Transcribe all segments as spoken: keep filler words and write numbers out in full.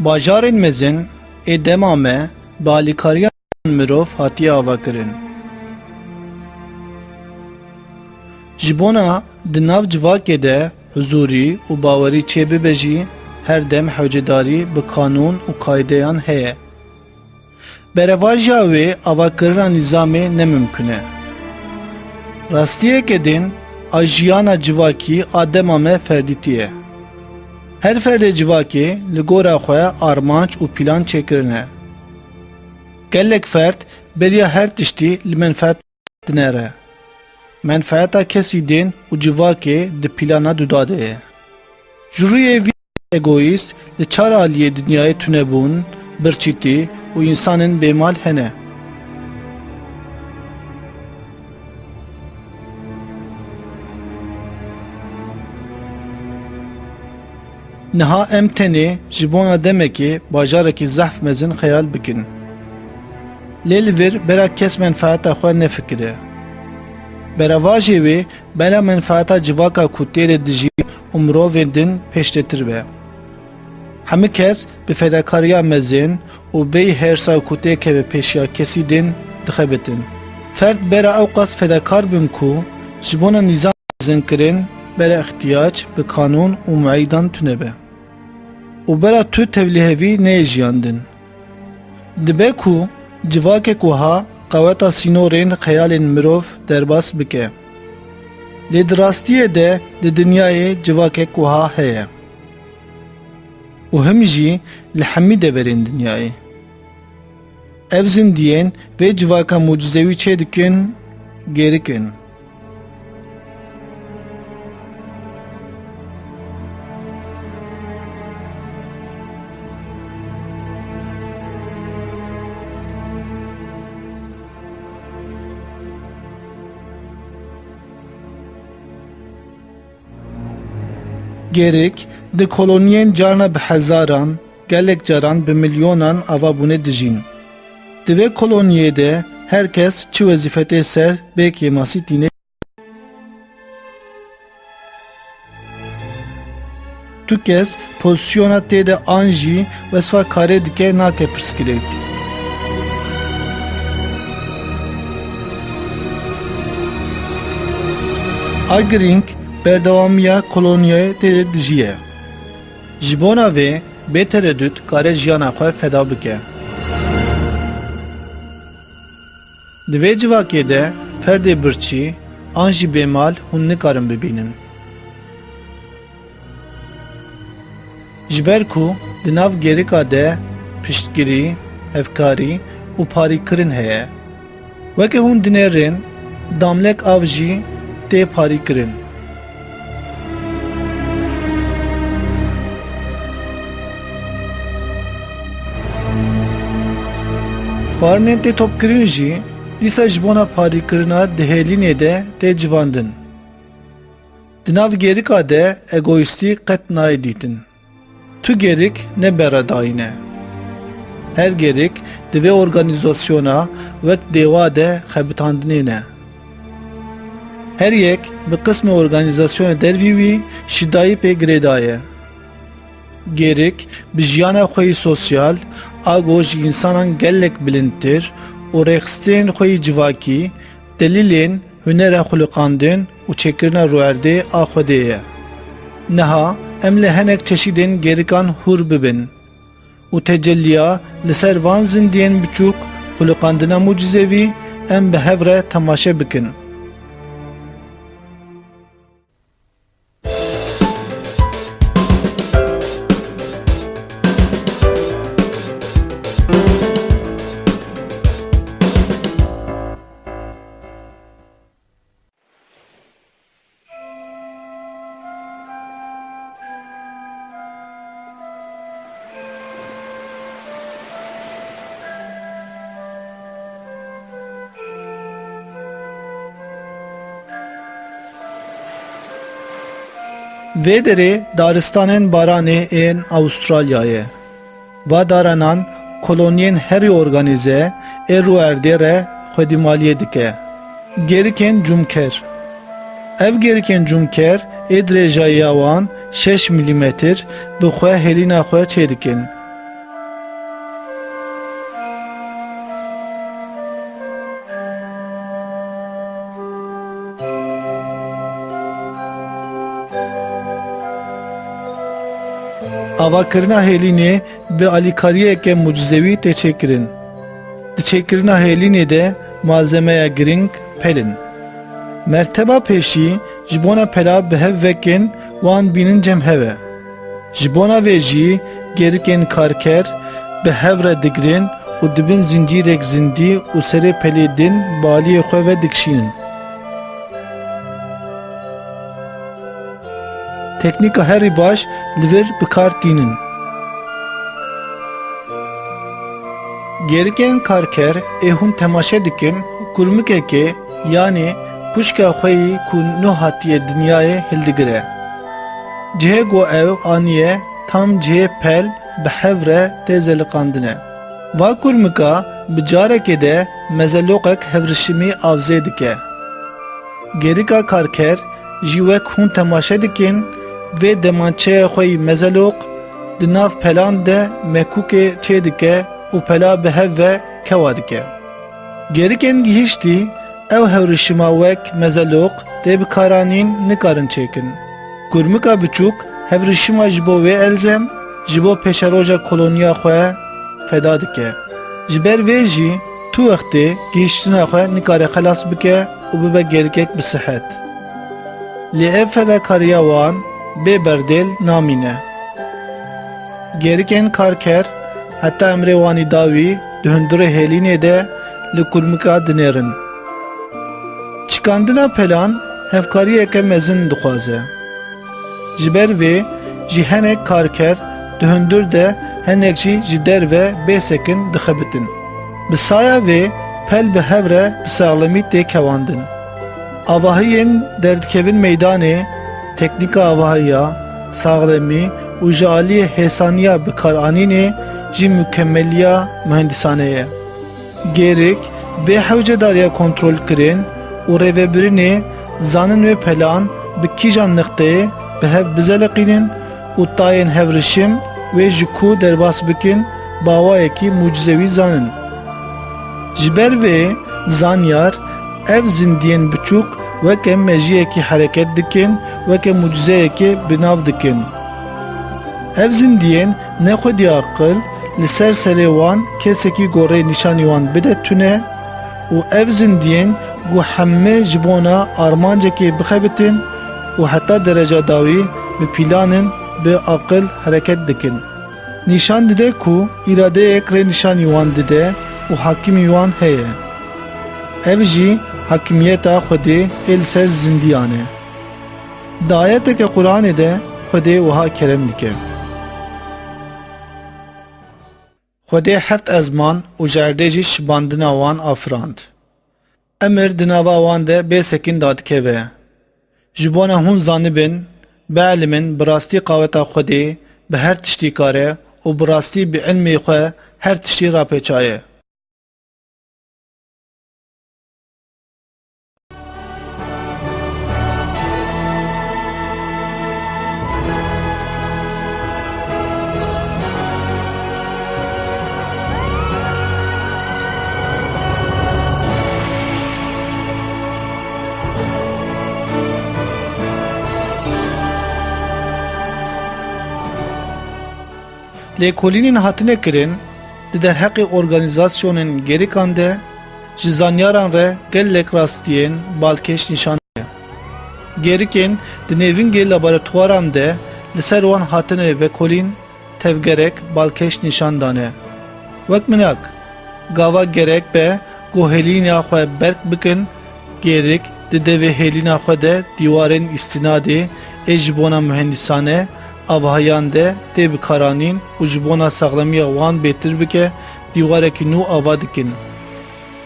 Bajarên mezin ê dema me bi alîkariya mirov hatiye avakirin. Ji bona di nav civakê de huzûrî û bawerî çêbibe jî, her dem hewcedarî bi kanûn û kaydeyan heye. Berevajiya wê avakirina nîzamê ne mimkun e. Rastiyeke din a jiyana civakî a dema me ferdîtî ye. Her ferdê civakê li gora xwe armanc û pîlan çêkirine. Gelek ferd beriya her tiştî li menfeet dinere. Menfeeta kesî din û civakê di pîlana duda de ye. Ji rûyê vî egoîst li çar aliyê dinyayê tunebûn, birçîtî û însanên bêmal hene. Niha em tenê ji bona demekê bajarekî zehf mezin xeyal bikin. Lê li vir bera kes menfaeta xwe nefikire. Beravajê wê bera menfaeta civaka ku tê de dijî û mirovên din pêşdetir be. Hemî kes bi fedakariya mezin û bêyî hersa ku têkeve pêşiya kesî din dixebitin. Ferd bera ewqas fedakar bin ku ji bona nîzam mezin kirin bera îhtiyac bi kanûn û mueydan tune be û bera tu tevlihevî neyê jiyandin. Dibe ku civakek wiha qeweta sînorên xeyalên mirov derbas bike. Lê di rastiyê de li dinyayê civakek wiha heye. Û him jî li hemî deverên dinyayê. Ev zindiyên vê civaka mucizewî çêdikin, gêrik in. Gêrik di koloniyên carna bi hezaran, gelek caran bi milyonan avabûnê dijîn. Di vê koloniyê de her kes çi wezîfe tê ser bê kêmasî tîne. Tu kes pozîsyona tê de an jî wesfa karê dike nake pirsgirêk. A girîng berdewamiya koloniyayê tê de dijî ye. Ji bona vê bê teredût kare jiyana xwe feda bike. Di vê civakê de ferdê birçî an jî bêmal hûn nikarin bibînin. Ji ber ku di nav gêrika de piştgirî, hevkarî û parîkirin heye. Weke hûn dinêrin, damlek av jî tê parîkirin. Xwarinên tê topkirin jî dîsa ji bona parîkirina di hêlînê de tê civandin. Di nav gêrika de egoîstî qet nayê dîtin. Tu gêrik ne beredayî ne. Her gêrik di vê organîzasyona wek dêwa de xebitandinê ne. Her yek bi qismê organîzasyonê dervî wî şidayî pê girêdaye. Gêrik bi jiyana xwe yî sosyal, ago ji însanan gelek bilindtir û rêxistinên xwe yî civakî, delîlên hunera xuliqandin û çêkirina rûerdê a Xwedê ye. Niha em li hinek çeşîdên gêrikan hûr bibin û tecelliya li ser van zindiyên biçûk xuliqandina mucizevî em bi hev re temaşe bikin. Vê derê daristanên baranê ên Avustralyayê. Va daranan kolonyên herî organîze ê rûerdê re xwedîmaliyê dike. Gêrikên cûmker. Ev gêrikên cûmker ê dirêjayiya wan şeş milîmetr bi xwe hêlîna xwe çêdikin. Avakirina hêlînê bi alîkariyeke mucizewî tê çêkirin. Di çêkirina hêlînê de malzemeya girîng pel in. Merteba pêşî, ji bona pela bi hev vekin wan bînin cem hev e. Ji bona vê jî gêrikên karker bi hev re digirin û dibin zincîrek zindî û serê pelê din bi aliyê xwe ve dikişînin. Teknîka herî baş li vir bi kar tînin. Gêrikên karker ê hûn temaşe dikin, kurmikekê, yanî pûşka xwe yî ku nû hatiye dinyayê hildigire. Cihê ku ew aniye tam cihê pel bi hev re tê zeliqandine. Va kurmika bi carekê de mezeloqek hevrişimî avzê dike. Gêrika karker jî wek hûn temaşe dikin, vê demançeya xwe yî mezeloq di nav pelan de mekûkê çêdike û pela bi hev ve kewa dike. Gêrikên gihiştî ew hevrişima wek mezeloq tê bikaranîn nikarin çêkin. Kurmika biçûk hevrişima ji bo wê elzem, ji bo pêşeroja koloniya xwe feda dike. Ji ber vê jî tu wextê gihiştina xwe nikare xelas bike û bibe gêrikek bi sihet. Lê ev fedakariya wan bê berdêl namîne. Gêrikên karker heta emrê wan î dawî di hundirê hêlînê de li kurmika dinêrin. Çikandina pelan hevkariyeke mezin dixwaze. Ji ber vê jî henek karker di hundir de, henek jî ji derve bê sekin dixebitin. Bi saya vê pel bi hev re bi saxlemî tê kewandin. Avahiyên derdikevin meydanê, teknîka avahiya, saxlemî û ji aliyê hêsaniya bikaranînê jî mukemeliya muhendîsane ye. Gêrik bê hewcedariya kontrolkirin û rêvebirinê zanin wê pelan bi kîjan nixteyê bi hev bizeliqînin û tayên hevrişim wê ji ku derbas bikin, bi awayekî mucizewî zanin. Ji ber vê zanyar ev zindiyên biçûk weke mejiyekî hereket dikin, weke mucizeyekê bi nav dikin. Ev zindiyên ne xwedî aqil li ser serê wan kesekî goreyê nîşanî wan bide tune û ev zindiyên ku hemê ji bona armancekê bixebitin û heta dereca dawî bi pîlan in, bi aqil hereket dikin. Nîşan dide ku îradeyek rê nîşanî wan dide û hakimî wan heye. Ev jî hakimiyeta Xwedê ê li ser zindiyan e. Di ayeteke Quranê de Xwedê wiha kerem dike. Xwedê heft ezman û ji erdê jî şibandina wan afirand. Emir di nava wan de bê sekin dadikeve. Ji bona hûn zanibin, bielimin bi rastî qaweta Xwedê bi her tiştî kar e û bi rastî bi ilmê xwe her tiştî rapêçaye. Lêkolînên hatine kirin, di derheqê organîzasyonên gêrikan de ji zanyaran re gelek rastiyên balkêş nîşan dide. Gêrikên di nêvingê laboratuwaran de li ser wan hatine vekolîn tevgerek balkêş nîşan dane. Wek minak, gava gerek be ku hêlîna xwe berk bikin, gêrik di devê hêlîna xwe de dîwarên îstînadê ê ji bona muhendîsane avahiyan de tê bikaranîn û ji bona saxlemiya wan bêtir bike, dîwarekî nû ava dikin.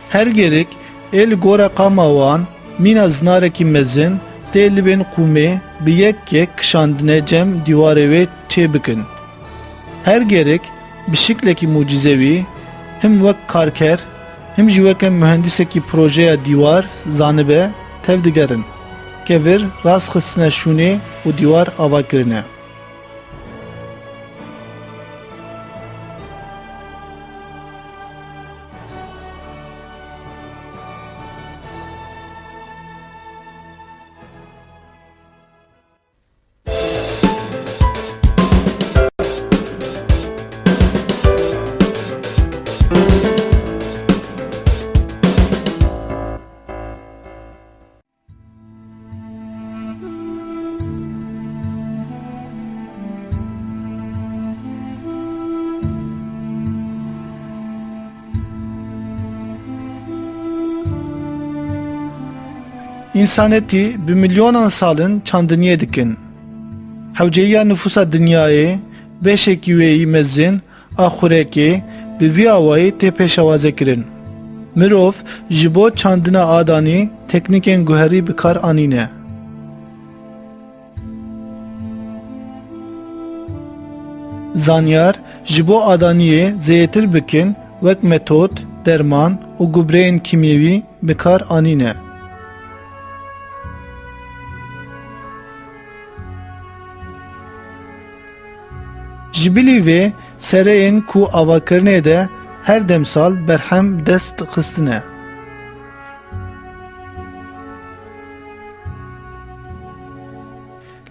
Her gêrik ê li gora qama wan mîna zinarekî mezin tê libên qûmê bi yek yek kişandine cem dîwarê wê çêbikin. Her gêrik bi şiklekî mucîzewî, him wek karker, him jî weke muhendîsekî projeya dîwar zanibe, tevdigerin. Kevir rast xistine şûnê û dîwar ava kirine. Însanetî bi milyonan sal in çandiniyê dikin. Hewceyiya nifûsa dinyayê, beşekî wê yî mezin a xurekê, bi vî awayî tê pêşewazekirin. Mirov ji bo çandina adanî teknîkên guherî bi kar anîne. Zanyar ji bo adaniyê zêdetir bikin wek metod, derman û gubreyên kîmyewî bi kar anîne. Ji bilî vê sereyên ku avakirinê de her demsal berhem dest xistine.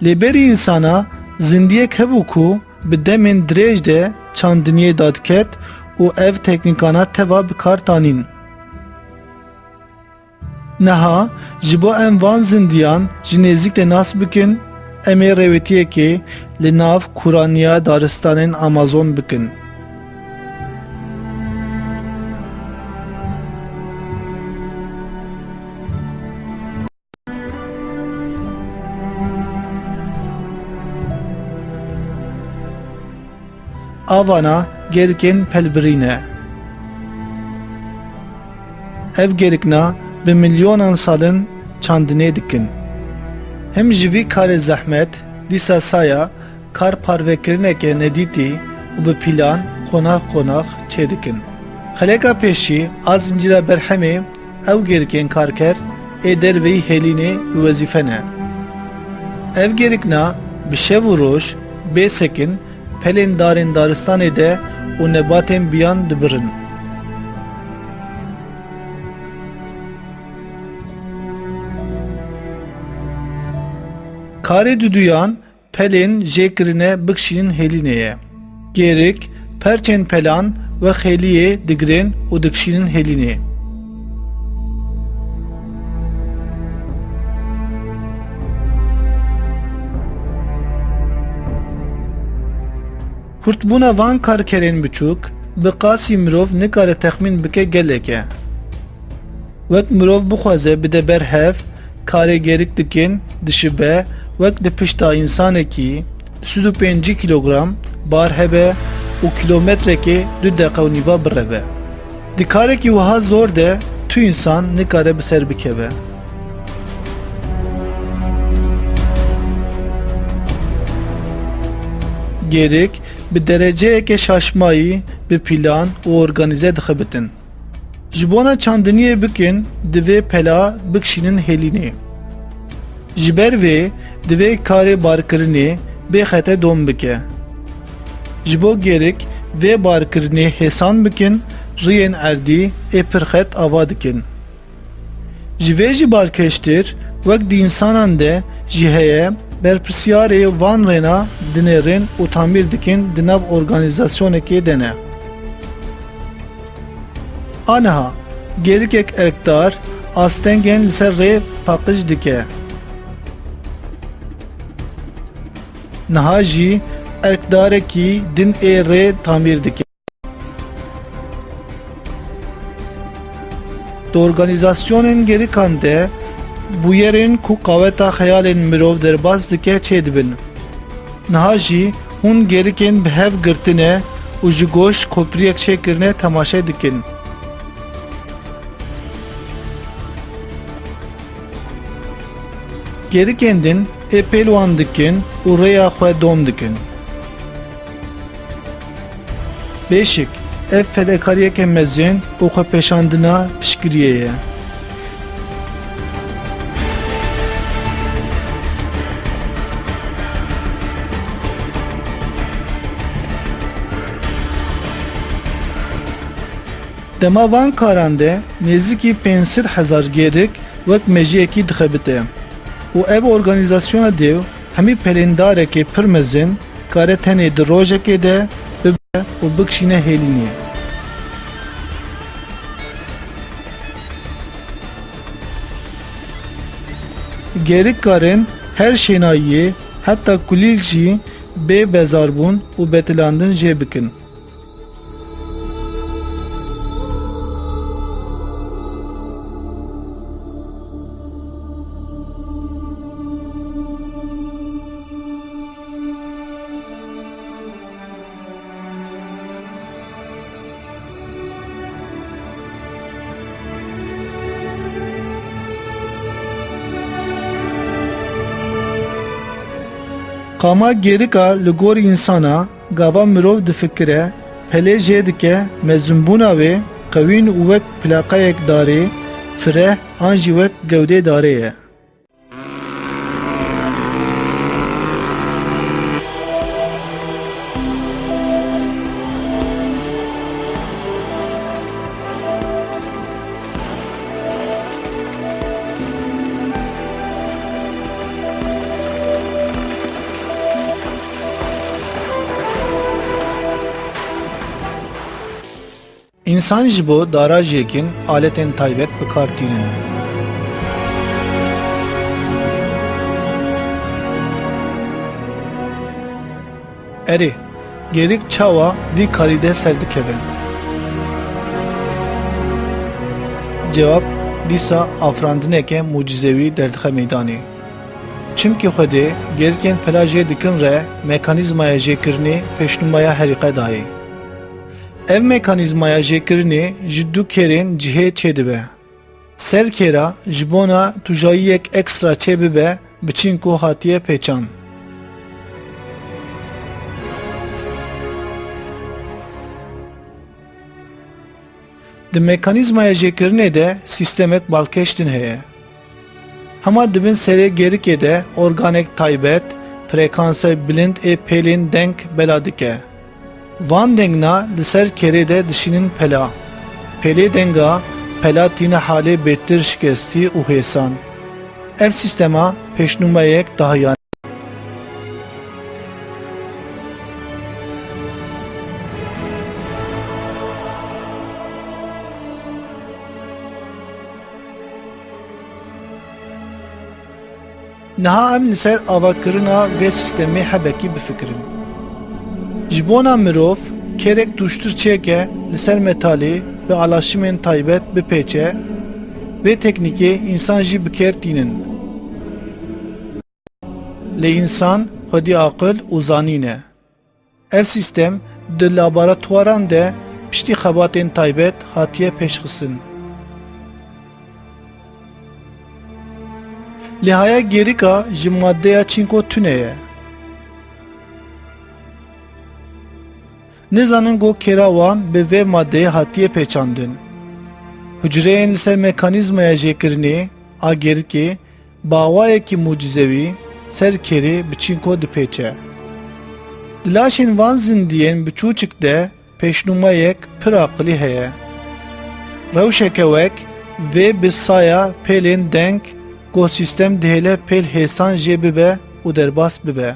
Lê berî însana zindiyek hebû ku bi demên dirêj de çandiniyê dadiket û ev teknîkana teva bi kar tanîn. Niha ji bo em van zindiyan ji nêzîk de nas bikin, em ê rêwetiyekê li nav kuraniya daristanên Amazon bikin. Avana gerikên pelbirî ne. Ev gerikna bi milyonan sal in çandinê dikin. Him ji vî karê zehmet, dîsa saya kar parvekirineke nedîtî û bi pîlan qonax qonax çêdikin. Xeleka pêşî a zincîra berhemê ew gerikên karker ê derveyî hêlînê bi wezîfe ne. Ev gerikna bi şev û roj bê sekin pelên darên daristanê de û nebatên biyan dibirin. Karê duduyan pelên jê kirine bikişînin hêlînê ye. Gêrik, perçên pelan wek hêliyê digirên û dikişînin hêlînê. Hurtbûna van karkerên biçûk bi qasî mirov nikare texmîn bike gelek e. Wek mirov bixwaze bide ber hev, karê gêrik dikin, dişibe, wek di pişta însanekî sed û pêncî kîlogram bar hebe û kîlometrekê du deqe û nîva bireve. Di karekî wiha zor de tu însan nikare bi ser bikeve. Gêrik bi dereceyeke şaşmayî bi pîlan û organîze dixebitin. Ji bona çandiniyê bikin, divê pela bikişînin hêlînê. Ji ber vê divê karê barkirinê bê xete dom bike. Ji bo gêrik vê barkirinê hêsan bikin, riyên erdî ê pirxet ava dikin. Ji vê jî balkêştir, wek di însanan de jî heye, berpirsyarê van rêna dinêrin û tamîr dikin di nav organîzasyonekê de ne. Aniha, gêrikek erkdar astengên li ser rê paqij dike. Niha jî erkdarekî din ê rê tamîr dike. Di organîzasyonên gêrikan de bûyerên ku qaweta xeyalên mirov derbas dike çêdibin. Niha jî hûn gêrikên bi hev girtine û ji goş kopriyek çêkirine temaşe dikin. Gêrikên din ê pêl wan dikin û rêya xwe dom dikin. Bêşik, ev fedekariyeke mezin û xwepêşandina piştgiriyê ye. Dema van karan de nêzîkî pênc sed hezar gêrik wek mejiyekî dixebite û ev organîzasyona dêw hemî pelêndarekê pir mezin kare tenê di rojekê de bibe û bikişîne hêlînê. Gêrik karin her şênayiyê, heta kulîlk jî bê bezarbûn û betilandin jê bikin. Qama gêrika li gor însana, gava mirov difikire, pelê jê dike, mezinbûna wê qewîn û wek plaqeyek darê, fireh an jî wek gewdê darê ye. Însan ji bo dara jêkin aletên taybet bi kar tînin. Erê, gêrik çawa vî karî de serdikevin? Cewab, dîsa afirandineke mucizewî derdixe meydanê. Çimkî Xwedê gêrikên pela jê dikin re mekanîzmaya jêkirinê pêşnûmaya herîqe dayê. Ev mekanîzmaya jêkirinê ji du kêrên cihê çêdibe. Ser kêra ji bona tujayiyek ekstra çêbibe, biçîn ku hatiye pêçan. Di mekanîzmaya jêkirinê de sîstemek balkêş din heye. Hema di bin serê gêrikê de organek taybet, frekansek bilind ê pêlên deng bela dike. Van dengna li ser kêrê de dişînin pela. Pêlê denga pela tîne halê bêtir şikestî û hêsan. Ev sîstema pêşnûmeyek dahiyan. Niha em li ser avakirina vê sîstemê hebekî bifikirin. Ji bona mirov kêrek tûştir çêke li ser metalê bi alaşimên taybet bipêçe, vê teknîkê însan jî bi kêr tînin. Lê însan xwedî aqil û zanîn e. Ev sîstem di laboratuwaran de piştî xebatên taybet hatiye pêşxistin. Lê haya gêrika ji maddeya çinko tune ye. Nizanin ku kêra wan bi vê maddeyê hatiye pêçandin. Hucreyên li ser mekanîzmaya jêkirinê a gêrikê bi awayekî mucizewî ser kêrê bi çinko dipêçe. Di laşên van zindiyên biçûçik de pêşnûmeyek pir aqilî heye. Rewşeke wek vê bi saya pêlên deng ku sîstem dihêle pêl hêsan jê bibe û derbas bibe.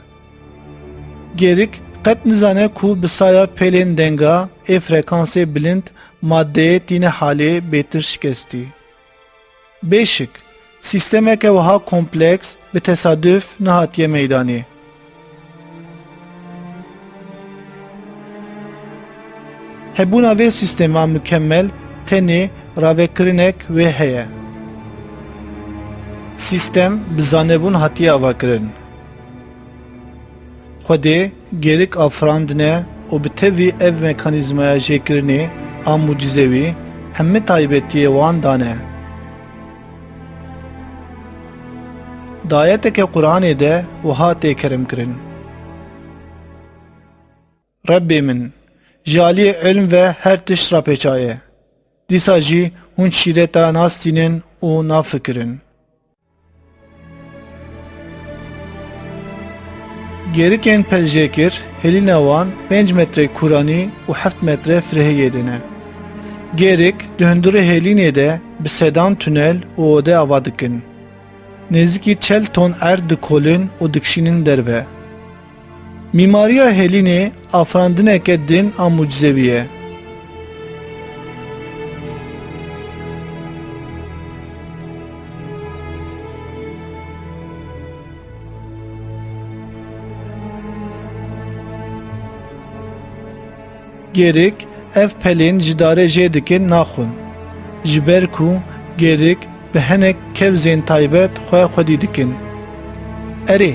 Gêrik qet nizane ku bi saya pêlên denga ê frekansê bilind maddeyê tîne halê bêtir şikestî. Bêşik, sîstemeke wiha kompleks bi tesaduf nehatiye meydanê. Hebûna vê sîstema mukemel tenê ravekirinek wê heye. Sîstem bi zanebûn hatiye avakirin. Xwedê gêrik afirandine û bi tevî ev mekanîzmaya jêkirinê a mucizewî hemî taybetiyê wan dane. Di ayeteke Quranê de wiha tê keremkirin: Rebbê min, ji aliyê ilm ve her tişt rapêçaye. Dîsa jî hûn şîreta nastînin û nafikirin. Gêrikên pelcêkir, hêlîna wan pênc metre kûranî û heft metre firehiyê de ne. Gêrik di hundirê hêlînê de bi sedan tunel û ode ava dikin. Nêzîkî çel ton erd dikolin û dikişînin derve. Mîmariya hêlînê afirandineke din a mucizewî ye. Gêrik ev pelên ji darê jê dikin naxwin. Ji ber ku gêrik bi hinek kevzên taybet xwe xwedî dikin. Erê,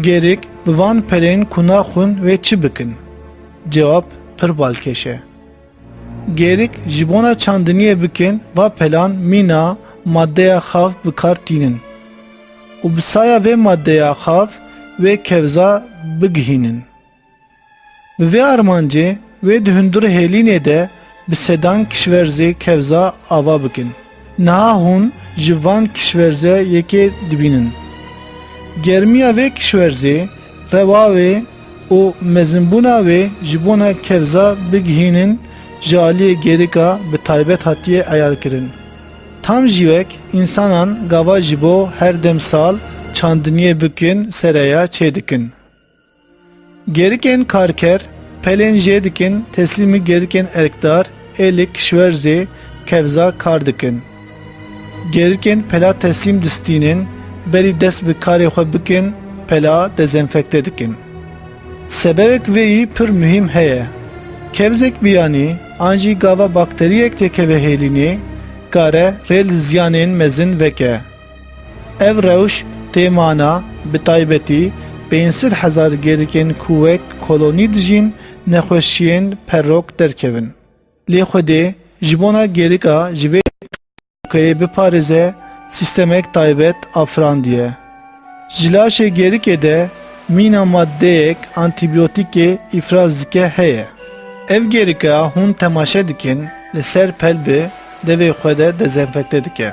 gêrik bi van pelên ku naxwin wê çi bikin? Cewab pir balkêş e. Gêrik ji bona çandiniyê bikin va pelan mîna maddeya xav bi kar tînin. Û bi saya vê maddeya xav wê kevza bigihînin. Bi vê armancê wê di hundirê hêlînê de bi sedan kişwerzê kevza ava bikin. Niha hûn ji van kişwerze yekê dibînin. Germiya vê kişwerzê, rewa wê û mezinbûna wê ji bona kevza bigihînin ji aliyê gêrika bi taybet hatiye eyarkirin. Tam jî wek însanan gava ji bo her demsal çandiniyê bikin sereya çêdikin. Gêrikên karker pelên jê dikin teslîmî gêrikên erkdar ê li kişwerzê kevza kar dikin. Gêrikên pela teslîm distînin, berî dest bi karê xwe bikin, pela dezenfekte dikin. Sebebek vê yî pir muhîm heye. Kevzek biyanî an jî gava bakteriyek têkeve hêlînê, kare rê li ziyanên mezin veke. Ev rewş tê mana, bi taybetî pênc sed hezar gêrikên ku wek kolonî dijîn, nexweşiyên perok derkevin. Lê Xwedê ji bona gêrika ji vê tehlikeyê biparêze, sîstemek taybet afirandiye. Ji laşê gêrikê de mîna maddeyek antîbiyotîkê îfraz dike heye. Ev gêrika hûn temaşe dikin, li ser pel bi devê xwe de dezenfekte dike.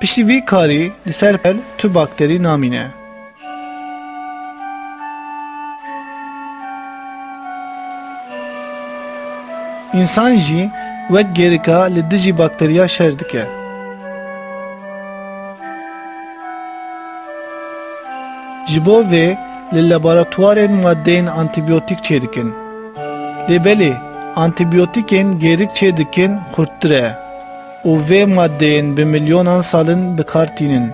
Piştî vî karî li ser pel tu bakterî namîne. Însan jî wek gêrika li dijî bakteriya şer dike. Ji bo vê li laboratuwarên maddeyên antîbiyotîk çêdikin. Lê belê, antîbiyotîkên gêrik çêdikin xurttir e û vê maddeyên bi milyonan sal in bi kar tînin.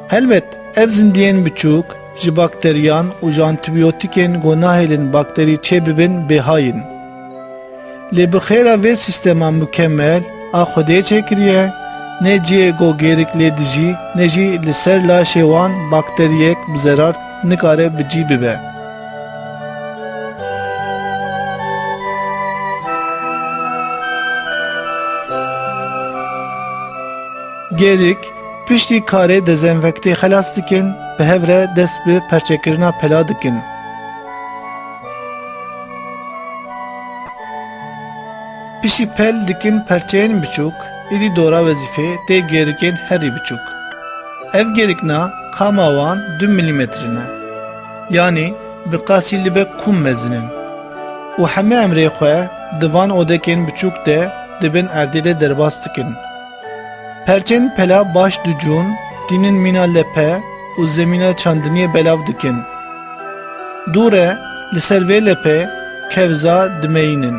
Helbet, ev zindiyên biçûk ji bakteriyan û ji antîbiyotîkên ku nahêlin bakterî çêbibin bêha yin. Lê bi xêra vê sîstema mukemel a Xwedê çêkiriye, ne cihê ku gêrik lê dijî, ne jî li ser laşê wan bakteriyek bi zerar nikare bi cî bibe. Gêrik, piştî karê dezenfektê xelas dikin, bi hev re dest bi perçekirina pela dikin. Piştî pel dikin perçeyên biçûk, êdî dora wezîfê tê gêrikên herî biçûk. Ev gêrikna kama wan du milîmetre ne. Yanî bi qasî li be kûm mezin in. Û hemî emrê xwe di van odekên biçûk de di bin erdê de derbas dikin. Perçên pela baş dicûn, tînin mîna lepe û zemîna çandiniyê belav dikin. Dû re li ser vê lepê kevza dimeyînin.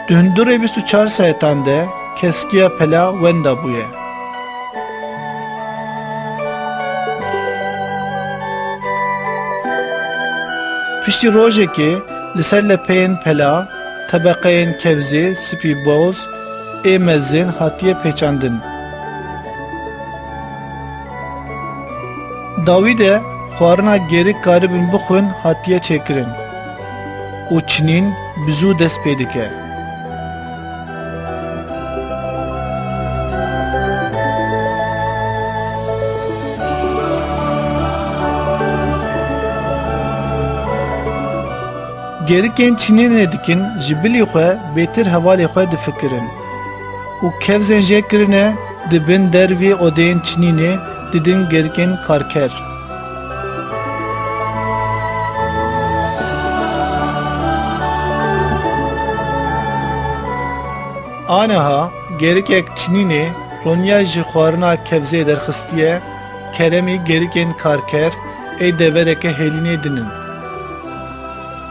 Di hundirê bîst û çar saetan de keskiya pela wenda bûye. Piştî rojekê li ser lepeyên pela tebeqeyên kevzê spî boz ê mezin hatiye pêçandin. Dawî de xwarina gêrik karibin bixwin hatiye çêkirin û çinîn bi zû dest pê dike. Gêrikên çinînê dikin ji bilî xwe bêtir hevalê xwe difikirin û kevzên jê kirine di bin dervî odeyên çinînê didin gêrikên karker. Aniha gêrikek çinînê roniya ji xwarina kevzê derxistiye, keremî gêrikên karker ê devereke hêlînê din in.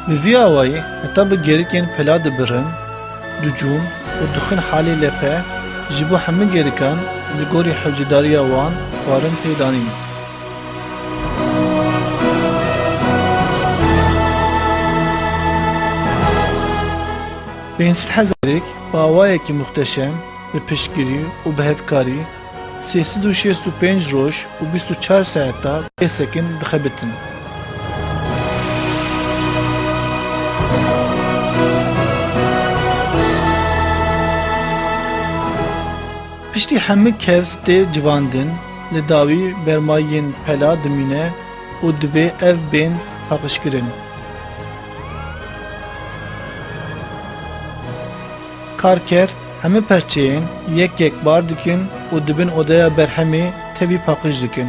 Bi vî awayî heta bi gêrikên pela dibirin, dicûn û dixin halê lepe, ji bo hemû gêrikan li gorî hewcedariya wan xwarin pê danîn. Pênc sed hezar gêrik bi awayekî muhteşem, bi piştgirî û bi hevkarî sê sed û şêst û pênc roj û bîst û çar saeta bê sekin dixebitin. Piştî hemû kevz tê civandin, li dawî bermayiyên pela dimîne û divê ev bên paqijkirin. Karker hemî perçeyên yek yek bar dikin û di bin odeya berhemê tevî paqij dikin.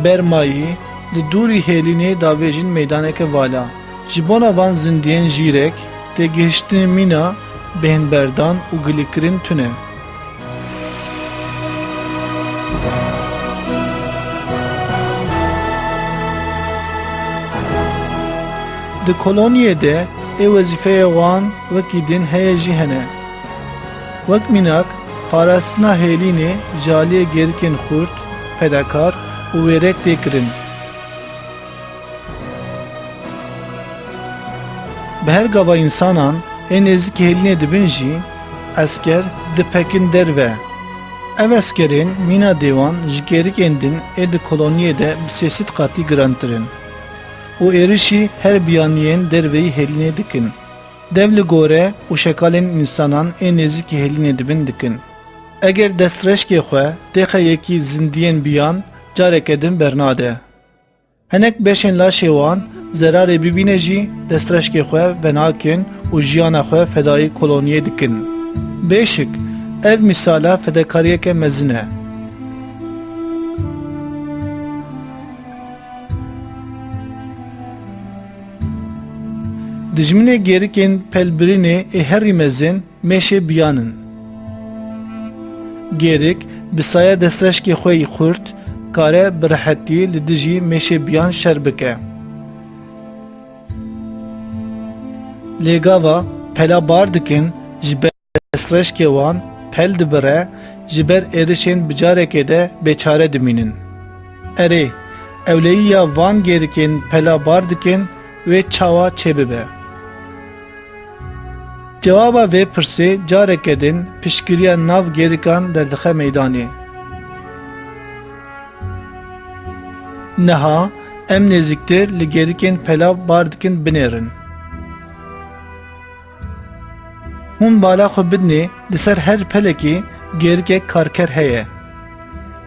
Bermayî li dûrî hêlînê davêjin meydaneke vala. Ji bona van zindiyên jîrek, têgihiştinê mîna bêhnberdan û gilîkirin tune. Di koloniyê de ê wezîfeya wan wekî din heye jî hene. Wek mînak, parastina hêlînê ji aliyê gêrikên xurt, fedakar û wêrek tê kirin. Bi her gava însanan ê nêzîkî hêlînê dibin jî, esker dipekin derve. Ev eskerên mîna dêwan ji gêrikên din ê di koloniyê de bi sê sed qatî girantir in û êrişî her biyaniyên derveyî hêlînê dikin. Dev li gore û şekalên însanan ê nêzîkî hêlînê dibin dikin. Eger destreşkê xwe têxe yekî zindiyên biyan careke din bernade. Hinek beşên laşê wan zerarê bibîne jî destreşkê xwe venakin û jiyana xwe fedayî koloniyê dikin. Bêşik, ev mîsala fedekariyeke mezin e. Dijminê gêrikên pelbirînê ê herî mezin mêşê biyan in. Gêrik bi saya destreşkê xwe yî xurt kare bi rehetî li dijî mêşê biyan şer bike. Lê gava pela bar dikin, ji ber destreşkê wan pel dibire, ji ber êrişên bi carekê de bêçare dimînin. Erê, ewleyiya van gêrikên pela bar dikin wê çawa çêbibe? Cewaba vê pirsê careke din piştgiriya nav gêrikan derdixe meydanê. Niha em nêzîktir li gêrikên pela bar dikin binêrin. Hûn bala xwe bidinê, li ser her pelekî gêrikek karker heye.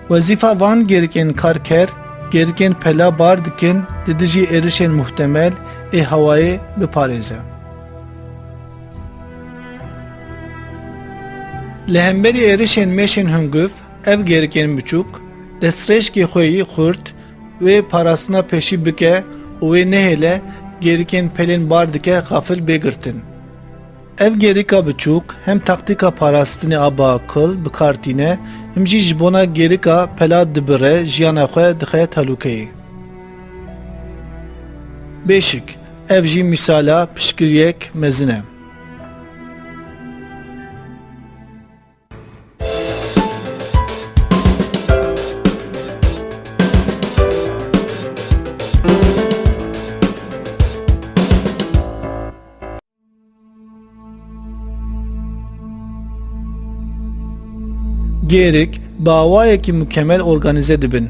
Wezîfa van gêrikên karker, gêrikên pela bar dikin, di dijî êrişên muhtemel ê hewayê biparêze. Li hemberî êrişên mêşên hunguv, ev gêrikên biçûk, destreşkê xwe yî xurt, wê parastina pêşî bike û wê nehêle gêrikên pelên bar dike xafil bê girtin. Ev gêrika biçûk hem taktîka parastinê a biakil bi kar tîne, him jî ji bona gêrika pela dibire jiyana xwe dixe telûkeyê. Bêşik, ev jî mîsala piştgiriyek mezin e. Gêrik bi awayekî mukemel organîze dibin.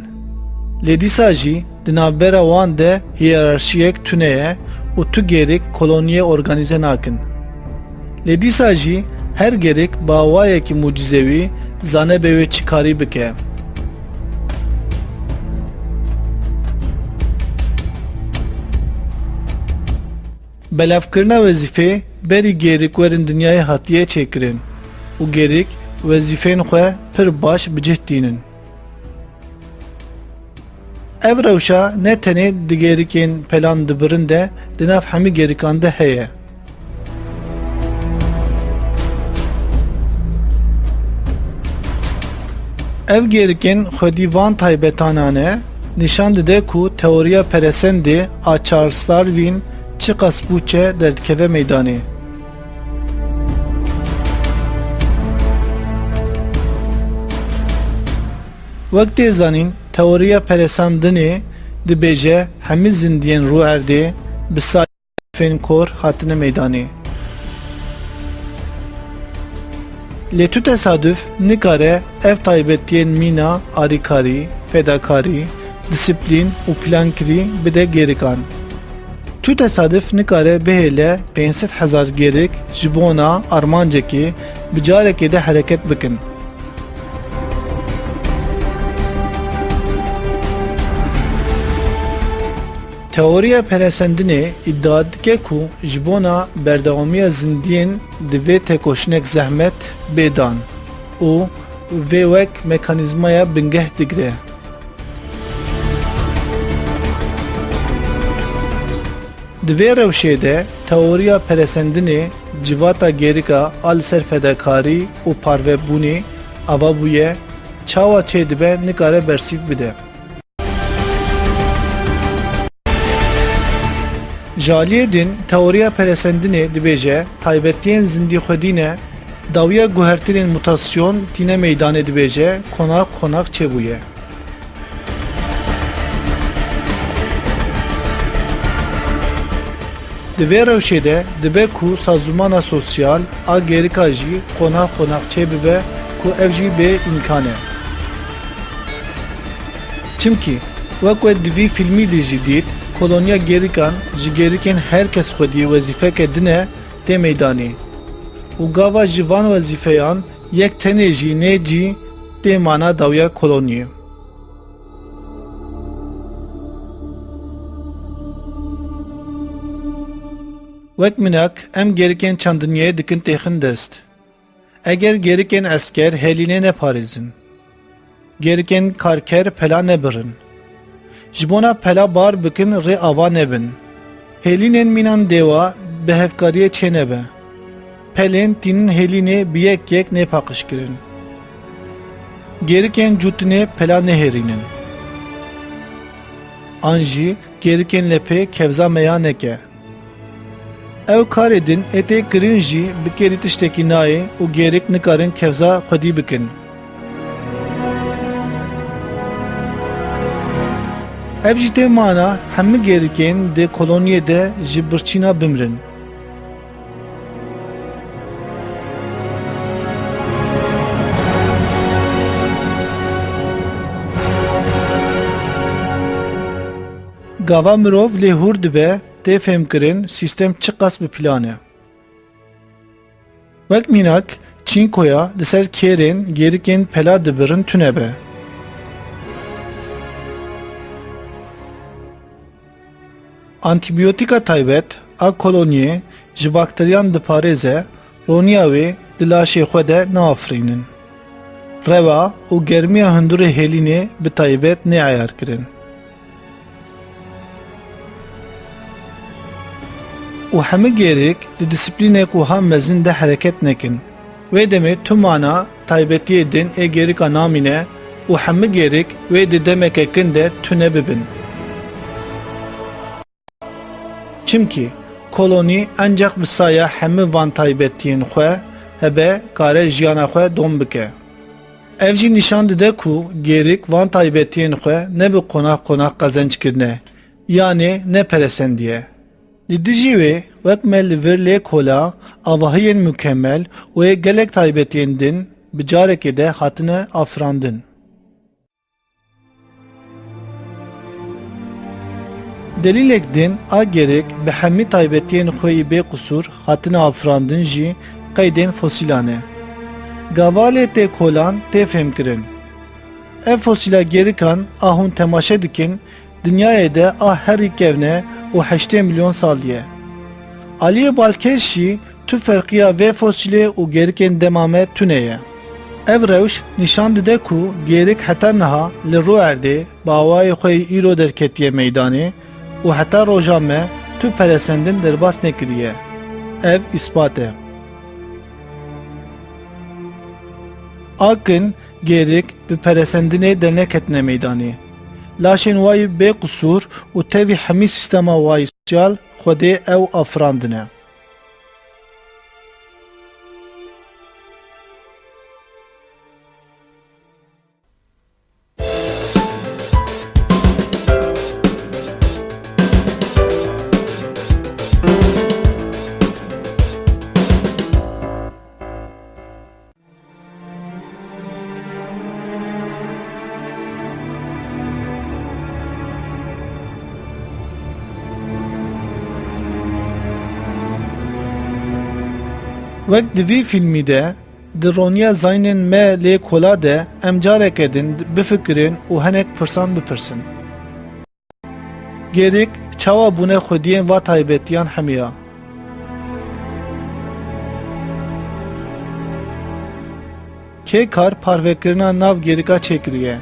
Lê dîsa jî di navbera wan de hiyerarşiyek tune ye û tu gêrik koloniyê organîze nakin. Lê dîsa jî her gêrik bi awayekî mucîzewî zane bê wê çi karî bike. Belavkirina wezîfê berî gêrik werin dinyayê hatiye çêkirin û gêrik wezîfeyên xwe pir baş bi cih tînin. Ev rewşa ne tenê di gêrikên pelan dibirin de, di nav hemî gêrikan de heye. Ev gêrikên xwedî van taybetanan e, nîşan dide ku teoriya peresendê a Charles Darwin çiqas pûç e derdikeve meydanê. Wek tê zanîn, teoriya peresandinê dibêje hemî zindiyên rûerdê bi sayên kor hatine meydanê. Lê tu tesaduf nikare ev taybetiyên mîna arîkarî, fedakarî, disiplîn û plankirî bide gêrikan. Tu tesaduf nikare bihêle pênc sed hezar gêrik ji bona armancekê bi carekê de hereket bikin. Teoriya peresendinê îdia dike ku ji bona berdewamiya zindiyên divê tekoşinek zehmet bê dan û vê wek mekanîzmaya bingeh digire. Di vê rewşê de teoriya peresendinê civata gêrika a li ser fedakarî û parvebûnê ava bûye, çawa çêdibe nikare bersîv bide. Ji aliyê din teoriya peresendinê dibêje taybetiyên zindî xwedî ne, dawiya guhertinên mutasyon tîne meydanê dibêje konak konak çêbûye. Di vê rewşê de dibe ku sazûmana sosyal a gêrika jî qonax qonax çêbibe ku ev jî bê îmkan e. Çimkî, wek we di vî fîlmî de jî dît, koloniya gêrikan ji gêrikên her kes xwedî wezîfeke din e tê meydanê û gava ji van wezîfeyan yek tenê jî nê cî tê mana dawiya koloniyê. Wek minak em gêrikên çandiniyê dikin têxin dest. Eger gêrikên esker hêlînê neparêzin, gêrikên karker pela nebirin, ji bona pela bar bikin rê ava nebin, hêlînên mînan dêwa bi hevkariyê çênebe, pelên tînin hêlînê bi yek yek nê paqijkirin. Gêrikên cûtinê pela nehêrînin. An jî gêrikên lepê kevza meya neke. Ew karê din ê tê kirin jî bi kêrî tiştekî nayê û gêrik nikarin kevza xwedî bikin. Ev jî tê mana hemû gêrikên di koloniyê de ji birçîna bimrin. Gava mirov lê hûr dibe, tê fêmkirin sîstem çiqas bi plan e. Wek mînak, çînkoya li ser kêrên gêrikên pela dibirin tune be. Antîbiyotîka taybet a koloniyê ji bakteriyan diparêze, roniya wê di laşê xwe de naafirînin. Rewa û germiya hundirê hêlînê bi taybet nê eyarkirin. Û hemî gêrik di disiplînek wiha mezin de hereket nekin. Wê demê tu mana taybetiyê din ê gêrika namîne û hemî gêrik wê di demeke kin de tune bibin. Çimkî kolonî encax bi saya hemî van taybetiyên xwe hebe kare jiyana xwe dom bike. Ev jî nîşan dide ku gêrik van taybetiyên xwe ne bi qonax qonax qezenc kirine, yanê ne peresendiye. Li dijî wê, wek me li vir lê kola, avahiyên mukemel û yê gelek taybetiyên din bi carekê de hatine afirandin. Delîlek din a gêrik bi hemî taybetiyên xwe yî bê qisûr hatine afirandin jî qeydên fosîlan e. Gava lê tê kolan tê fêmkirin. Ev fosîla gêrikan a hûn temaşe dikin, dinyayê de a herî kevn e û heştê milyon salî ye. Aliyê balkêş jî tu ferqiya vê fosîlê û gêrikên dema me tune ye. Ev rewş nîşan dide ku gêrik heta niha li rû erdê bi awayê xwe yî îro derketiye meydanê û heta roja me tu peresendin derbas nekiriye. Ev îspat e. A kin gêrik bi peresendinê derneketine meydanê. Laşên wayî bê qisûr û tevî hemî sîstema wayî sosyal Xwedê ew afirandine. Wek di vî fîlmî de, di roniya zaynên me lê kola de em careke din bifikirin û hinek pirsan bipirsin. Gêrik Çawa bûne xwediyên va taybetiyan hemiya? Kê kar parvekirina nav gêrika çêkiriye?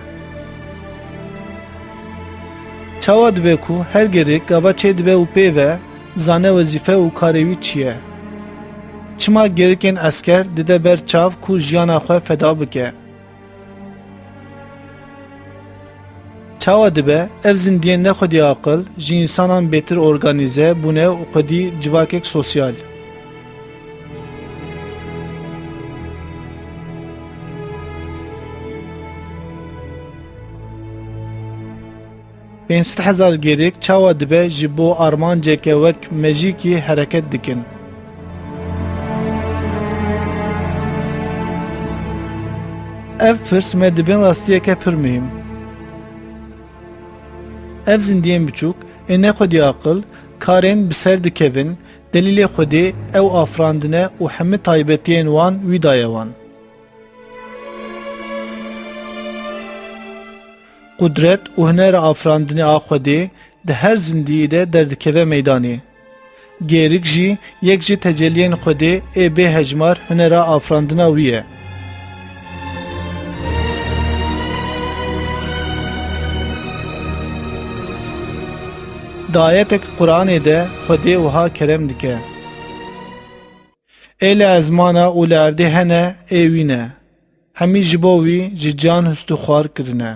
Çawa dibe ku her gêrik gava çêdibe û pê ve zane wezîfe û karê wî çi ye? Çima gêrikên esker dide ber çav ku jiyana xwe feda bike? Çawa dibe ev zindiyên nexwedî aqil ji însanan bêtir organîze bûne û xwedî civakek sosyal? Pênc sed hezar gêrek çawa dibe ji bo armanceke wek mejîkî hereket dikin? Ev pirs me dibin rastiyeke pir muhîm. Ev zindiyên biçûk ê nexwedî aqil karên bi ser dikevin, delîlê Xwedê ew afirandine û hemî taybetiyên wan wî daye wan. Qudret û hunera afirandinê a Xwedê di her zindiyî de derdikeve meydanê. Gêrik jî yek ji teceliyên Xwedê ê bê hejmar hunera afirandina wî ye. Di ayetek Quranê de Xwedê wiha kerem dike: Ê li ezmana û li erdê hene, ê wî ne. Hemî ji bo wî ji can hustûxwar kirine.